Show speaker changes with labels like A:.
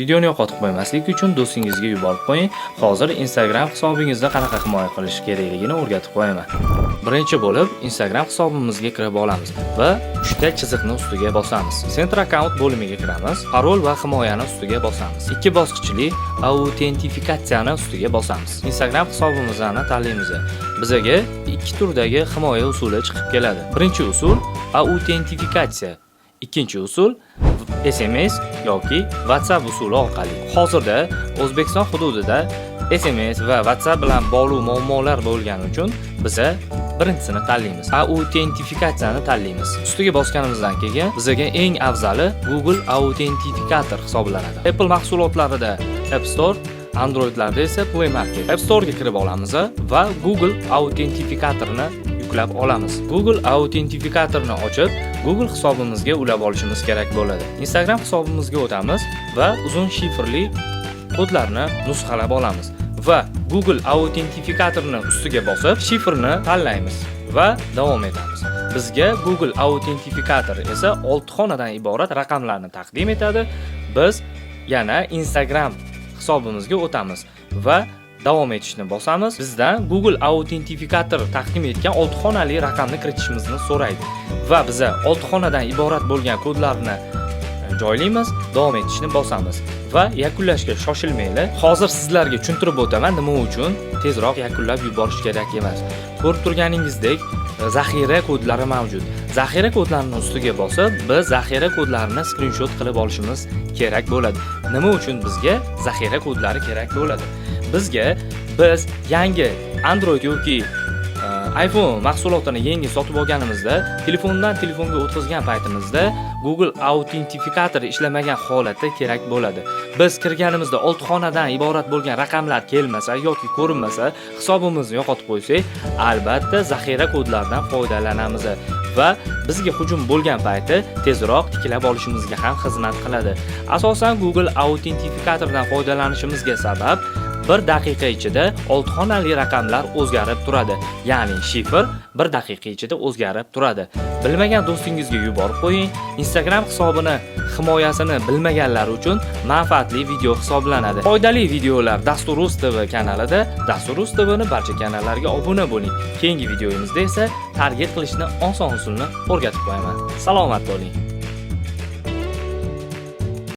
A: Videoni yo'qotib qo'ymaslik uchun do'stingizga yuborib qo'ying. Hozir Instagram hisobingizni qanaqa himoya qilish kerakligini o'rgatib qo'yaman. Birinchi bo'lib Instagram hisobimizga kirib olamiz va uchta chiziqni ustiga bosamiz. Центр аккаунт bo'limiga kiramiz. Parol va himoyani ustiga bosamiz. Ikki bosqichli autentifikatsiyani ustiga bosamiz. Instagram hisobimizni tanlaymiz. Bizaga ikki turdagi himoya usuli chiqib keladi. Birinchi usul autentifikatsiya. Ikkinchi usul SMS yoki WhatsApp usuli orqali. Hozirda O'zbekiston hududida SMS va WhatsApp bilan bog'liq muammolar bo'lgani uchun biza birinchisini tanlaymiz. Autentifikatsiyani tanlaymiz. Ustiga bosganimizdan keyin bizaga eng afzali Google Autentifikator hisoblanadi. Apple mahsulotlarida App Store, Androidlarda esa Play Market. App Storega kirib olamiz va Google Autentifikatorni yuklab olamiz. Google Autentifikatorni ochib, Google hisobimizga ulab olishimiz kerak bo'ladi. Instagram hisobimizga o'tamiz va uzun shifrli kodlarni nusxalab olamiz va Google Autentifikatorni ustiga bosib, shifrni tanlaymiz va davom etamiz. Bizga Google Autentifikator esa 6 xonadan iborat raqamlarni taqdim etadi. Biz yana Instagram hisobimizga o'tamiz va davom etishni bosamiz. Bizdan Google Autentifikator taqdim etgan 6 xonali raqamni kiritishimizni so'raydi va biza 6 xonadan iborat bo'lgan kodlarni joylaymiz, davom etishni bosamiz va yakunlashga shoshilmanglar. Hozir sizlarga tushuntirib o'taman, nima uchun tezroq yakunlab yuborish kerak emas. Ko'rib turganingizdek, zaxira kodlari mavjud. Zaxira kodlarini ustiga bosib, biz zaxira kodlarini skrinshot qilib olishimiz kerak bo'ladi. Nima uchun bizga zaxira kodlari kerak bo'ladi? Bizga biz yangi Android yoki iPhone mahsulotini yangi sotib olganimizda, telefondan telefonga o'tkazgan paytimizda Google Autentifikator ishlamagan holatda kerak bo'ladi. Biz kirganimizda 6 xonadan iborat bo'lgan raqamlar kelmasa yoki ko'rinmasa, hisobimizni yo'qotib qo'ysak, albatta zaxira kodlaridan foydalanamiz va bizga hujum bo'lgan payti tezroq tiklab olishimizga ham xizmat qiladi. Asosan Google Autentifikatordan foydalanishimizga sabab 1 daqiqa ichida 6 xonali raqamlar o'zgarib turadi. Ya'ni shifr 1 daqiqa ichida o'zgarib turadi. Bilmagan do'stingizga yuborib qo'ying. Instagram hisobini himoyasini bilmaganlar uchun manfaatli video hisoblanadi. Foydali videolar Dastur TV kanalida. Dastur TV ni barcha kanallarga obuna bo'ling. Keyingi videomizda esa target qilishni oson usulini o'rgatib qo'yaman. Salomat bo'ling.